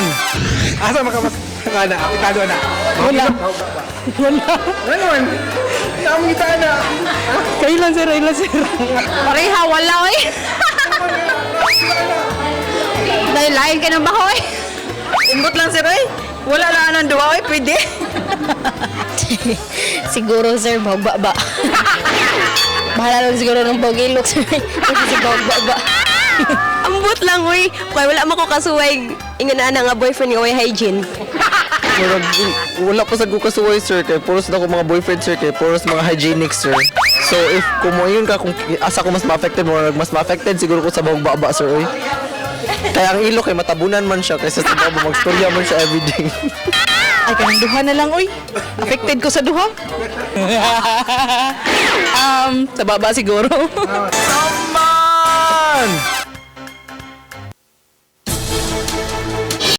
Karon, asa man ka mas kana apektado na? Wala. Wala. Ano man? Naamong kita na. Kailan, sir? Kailan, sir? Pareha, wala oy. Dahil lain ka ng bahoy. Umbot lang, sir, oy. Wala lang anong duwa, oy. Pwede. Siguro, sir, ba. Bahala lang siguro ng bogilok, sir. Kasi sa ba. Ambot lang, oy. Kaya wala mo ko kasuway. Ingon na nga boyfriend nga way hygiene. Murag, wala pa sa ko kasuway, sir, kay puros na ko mga boyfriend, sir, kay puros mga hygienic, sir. So if kumuyon ka kung asa ko mas ma-affected, murag mas ma-affected siguro ko sa bahog baba, sir, oy. Kaya ang ilo kay matabunan man siya kaysa sa baba magstorya man siya everyday. Ay, kanang duha na lang, oy. Affected ko sa duha. Sa baba siguro. Come on!